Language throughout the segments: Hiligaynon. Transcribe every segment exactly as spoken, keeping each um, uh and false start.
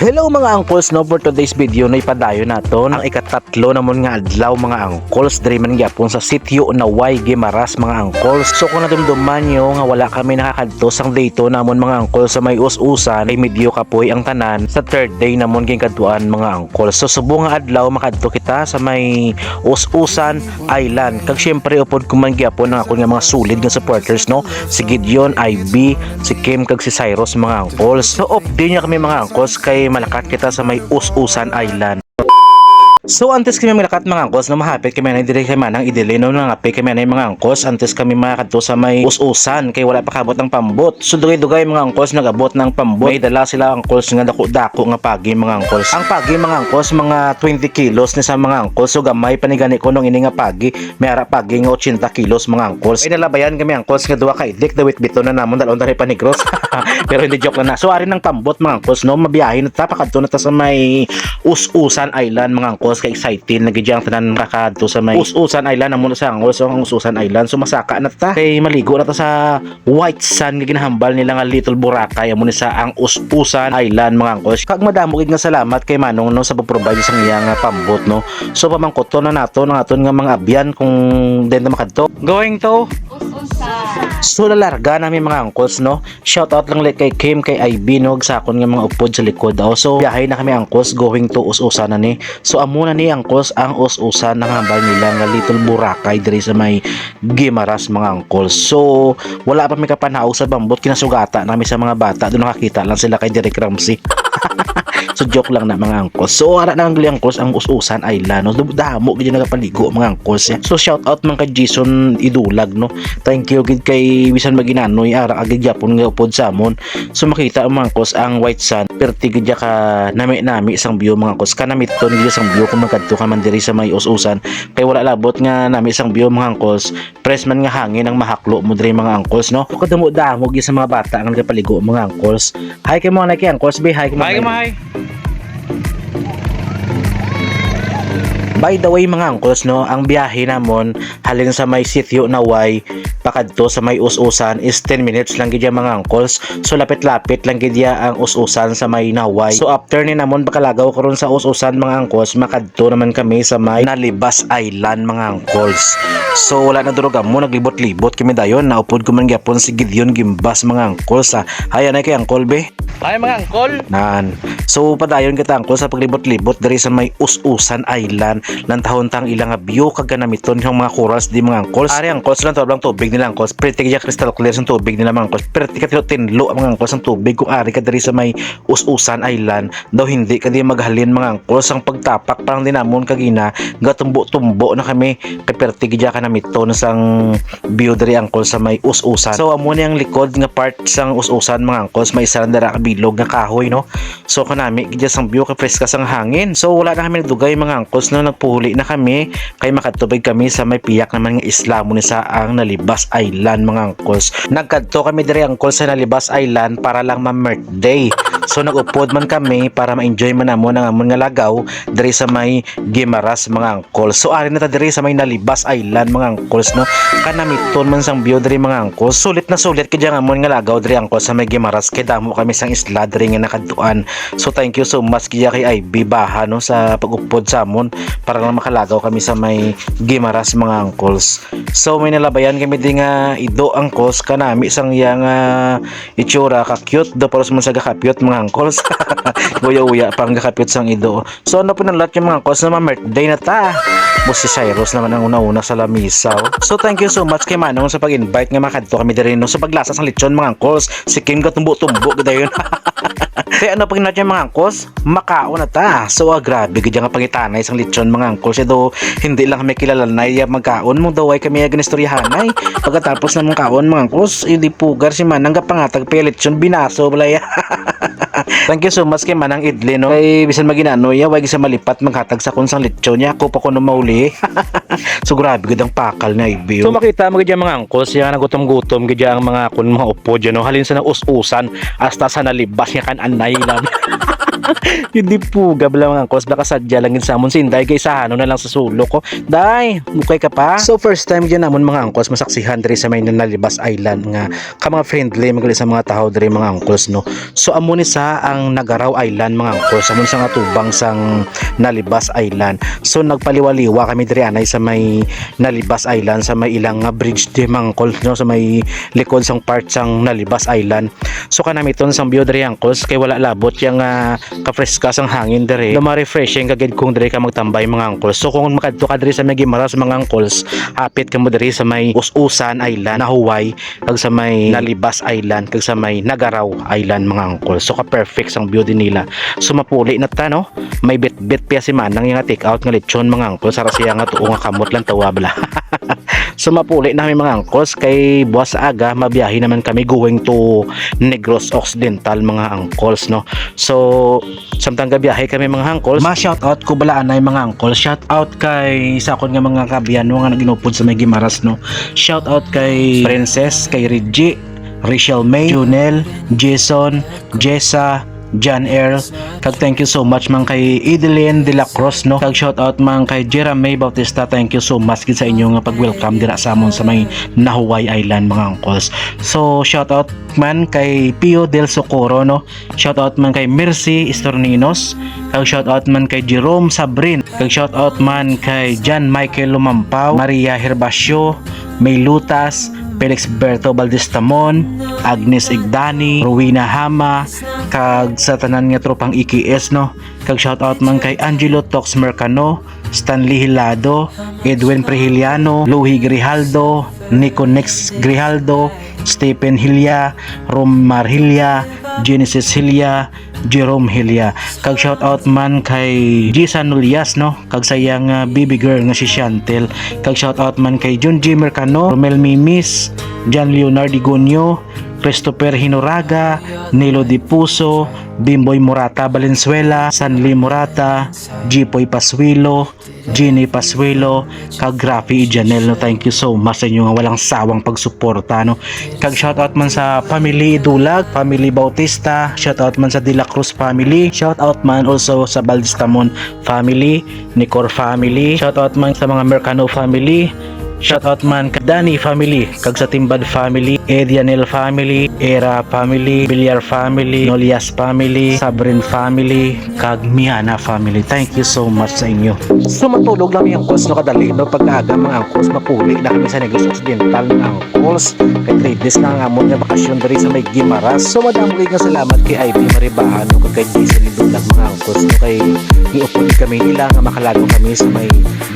Hello mga angkols, no, for today's video na ipadayon naton ang ikatatlo namon nga adlaw mga angkols, diri man gyapon sa sitio Naway, Guimaras mga angkols. So kung nadumduman nyo nga wala kami nakakadto sang day two namon mga angkols sa may Us-usan, ay medyo kapoy ang tanan. Sa third day namon ginkadtuan mga angkols. So subong nga adlaw makadto kita sa may Us-usan Island. Kag syempre upod ko man gyapon ang akon nga mga solid nga supporters, no, si Gideon, Ivy, si Kim kag si Cyrus mga angkols. So updi niya kami mga angkols kay malakat kita sa may Us-usan Island. So antes kami malakat mga angkols, no, mahapit kami na diri kay Manang Idili, no, nangapi kami na mga angkols antes kami makadto sa may Us-usan kay wala pa kabot ang pambot. So dugay-dugay mga angkols, nag-abot na ang pambot. May dala sila angkols nga dako-dako nga pagi mga angkols. Ang pagi mga angkols mga twenty kilos ni sa mga angkols. So gamay pa ni gani kuno ini nga pagi. May ara pagi nga eighty kilos mga angkols. Ay nalabayan kami angkols nga duha ka idik, dawit bito na namon dalon dari pa Negros. Pero hindi, joke lang na. So ari nang pambot mga angkols, no, mabiyahe na ta, pakadto na ta sa may Us-usan Island mga angkols. Kay excited na gid ang tanan makakadto sa may Us-usan Island. Amo na sa angkols ang Us-usan Island. So masaka na ta kay maligo na ta sa white sand nga ginahambal nila nga Little Boracay, amo ni sa ang Us-usan Island mga angkols. Kag madamo gid nga salamat kay Manong, no, sa pag-provide sang iya nga pambot, no. So pamangkuton na nato ang aton nga mga abyan kung din na makadto. Going to? Us-usan. So lalarga na mi mga angkols, no. Shout out lang ulit kay Kim, kay Ivy, no, sa akon nga mga upod sa likod. Oh, so biyahe na kami angkols, going to Us-usan na ni. So amo na ni angkols ang Us-usan, ang hambal nila nga Little Boracay diri sa may Guimaras mga angkols. So wala pa mi kapanhaw sa pambot, kinasugata na mi sa mga bata, doon nakakita lang sila kay Derek Ramsey. So joke lang na mga angkols. So ara na ang angkols ang Us-usan Island, no? Damo gid nagapaligo mga angkols, eh. So shout out man kay Jason Idulag, no? Thank you gid kay bisan maginanoy ara agad gyapon nga upod sa amon. So makita mga angkols ang white sand, perti gid ka nami-nami sang view mga angkols. Kanamiton gid sang view kung magkadto ka man diri sa may Us-usan. Kay wala labot nga nami sang view mga angkols. Fresh man nga hangin ang mahaklo mo diri mga angkols, no? Kadamo-damo gyud sa mga bata nga nagapaligo mga angkols. Hi kay mo, hi kay angkols, be. Hi kay mo. Hi, hi. By the way mga angkols, no, ang biyahe namon halin sa may sitio Naway pakadto sa may Us-usan is ten minutes lang gid ya mga angkols. So lapit-lapit lang gid ya ang Us-usan sa may Naway. So after ni namon pakalagaw karon sa Us-usan mga angkols, makadto naman kami sa may Nalibas Island mga angkols. So wala na durog amo, naglibot-libot kami dayon. Naupod ko man gyapon si Gideon Gimbas mga angkols, ah. Hi anay kay angkol, be. Hi mga angkol. Nan. So padayon kita angkol sa paglibot-libot diri sa may Us-usan Island. Lantahon ta ang ila nga view kag kanamiton sang mga corals di mga angkol. Ari angkol, sa lang tubig nila angkol. Pretty kaya crystal clear sang tubig nila mga angkol. Pretty ka tinlo-tinlo mga angkol sang tubig kung ari ka diri sa may Us-usan Island. Daw hindi ka di maghalin mga angkol, sang pagtapak parang di namon kagina gatumbo-tumbo na kami. Kay perti gid ka namiton sang view diri angkol sa may Us-usan. So amo ni ang likod nga part sang Us-usan mga angkol, may isa lang dira ka bilog nga kahoy, no. So kanami gid sang view kay preska sang hangin. So wala na kami nagdugay mga angkol, no, nagpuhuli na kami kay makatubig kami sa may piyak naman nga isla, mo ni sa ang Nalibas Island mga angkol. Nagkadto kami diri angkol sa Nalibas Island para lang ma-birthday. So nag-upod man kami para ma-enjoy man namon ang amon nga lagaw diri sa may Guimaras mga angkol. So ari na ta diri sa may Nalibas Island mga angkols, no. Kanamiton man sang view diri mga angkols. Sulit na sulit kay ang amon nga lagaw diri angkol sa may Guimaras kay damo kami sang isla diri nga nakadtuan. So thank you so much kaya kay I B Baha, no, sa pag-upod sa amon para lang makalagaw kami sa may Guimaras mga angkols. So may nalabayan kami di nga ido angkols, kanami sang iya nga itsura, ka-cute daw, paros man sa gakapyot mga angkols. Uya-uya pang gakapyot sang ido. So ano po ng lahat yung mga angkols na ma-birthday na ta? Mo si Cyrus naman ang una-una sa lamisa, oh. So thank you so much kay Manong sa pag-invite nga makadto kami diri, no, sa paglasa sang lechon mga angkols. Si Kim gatumbo-tumbo gid dayon. Kaya ano pag yung mga angkos, makaon na ta. So ah, grabe gid nga pangitanay sang lechon mga angkol. Siya do, hindi lang kami kilala na iya magkaon mo daw ay kami ang ginistoryahanay. Pagkatapos na mong kaon mga angkos, hindi pugar si Manang gapangatag pa iya lechon, binaso bala iya. Thank you so much kay Manang Idlin, no? Kay bisan maginano iya, wag sa malipat maghatag sa kunsang lechon niya, ako pa kuno mauli. So grabe gid ang pakal na I B. So makita mo gid ang mga angkol, siya nagutom-gutom gid ang mga kun mga upod, you know? Halin sa naususan hasta sa nalibas nga kan-anay lang. Hindi po, gabla mga angkos, baka sadya lang gid sa amon si Inday, kay sa ano na lang sa sulok ko. Day, okay ka pa? So first time gyud namon mga angkos masaksihan diri sa may Nalibas Island nga ka mga friendly man gali sa mga tawo diri mga angkos, no. So amo ni sa ang Nagaraw Island mga angkos, amo sa nga tubang sang Nalibas Island. So nagpaliwa-liwa kami diri anay sa may Nalibas Island, sa may ilang nga bridge di mga angkos, no, sa may likod sang part sang Nalibas Island. So kanamiton sang view diri angkos kay wala labot yang ah, kapreska sang hangin diri. Daw ma-refreshing ka gid kung diri ka magtambay mga angkos. So kung makadto ka diri sa may Guimaras mga angkos, hapit kamo diri sa may Us-usan Island, Nahuway, kag sa may Nalibas Island, kag sa may Nagaraw Island mga angkos. So ka-perfect sang view din nila. So mapuli na ta, no? May bitbit pa si Manang nga take out nga lechon mga angkos, sa siya nga tuo nga kamot lang tawab la. So mapuli na kami mga angkos kay buwas sa aga mabiyahe naman kami going to Negros Occidental mga angkos, no. So samtang gabiyahe kami mga angkos, ma shout out ko bala anay mga angkos. Shout out kay sa akon nga mga kaabyan nga nag-inupod sa may Guimaras, no. Shout out kay Princess, kay Reggie, Rachel May, Junel, Jason, Jessa, John Earl, kag thank you so much man kay Edeline de la Cruz, no? Kag shout out man kay Jeremy Bautista, thank you so much gid sa inyo nga pag-welcome dira sa amon sa may Nahuway Island mga angkos. So shout out man kay Pio del Socorro, no? Shout out man kay Mercy Istorninos, kag shout out man kay Jerome Sabrin, kag shout out man kay John Michael Lumampaw, Maria Herbacio, May Lutas, Felix Berto Baldestamon, Agnes Igdani, Rowena Hama, kag sa tanan nga tropang E K S, no? Kag shout out man kay Angelo Tox Mercano, Stanley Hilado, Edwin Prehiliano, Louie Grijaldo, Nico Nix Grijaldo, Stephen Hilia, Romar Hilia, Genesis Hilia, Jerome Hilia. Kag shout out man kay Gisa Nullias, no? Kag sa iyang ah, baby girl nga si Chantel. Kag shout out man kay Junji Mercano, Romel Mimis, John Leonard Igonio, Christopher Hinoraga, Nilo Dipuso, Bimboy Murata Valenzuela, Sanli Murata, Jipoy Pasuelo, Jenny Pasuelo, kag Rafi Janel, no? Thank you so much sa inyo nga walang sawang pagsuporta, no? Kag shout out man sa family Dulag, family Bautista, shout out man sa De La Cruz family, shout out man also sa Baldestamon family, Nicor family, shout out man sa mga Mercano family, shout out man kay Dani family, kag sa Timbad family, Edianel family, Era family, Villar family, Nolias family, Sabrin family, kag Miana family. Thank you so much sa inyo. So matulog lang yung angkos, no, kadali, no, pagkaaga mga angkos, mapuli na kami sa Negros Occidental mga angkos. Kay three days na ang amon nga bakasyon diri sa may Guimaras. So madamo gid nga salamat kay Ivy Maribaan, no, kag kay Diesel Lindulag mga angkos, no, kay giupod kami nila nga makalagaw kami sa may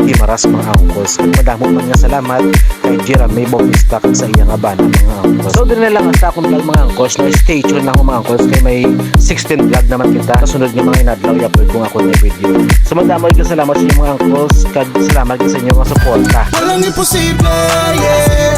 Guimaras mga angkos. Kag madamo man nga salamat kay Jeremy Bautista kag sa iya nga bana mga angkos. So diri na lang ang sa akong vlog mga angkos, no, stay tuned lang mga angkos kay may sixteen vlog naman kita. Sa sunod nga mga inadlaw i-upload ko nga ako nga video. So madamo gid nga salamat sa inyo mga angkos, kag salamat gid sa inyo nga suporta. Walang imposible, yeah.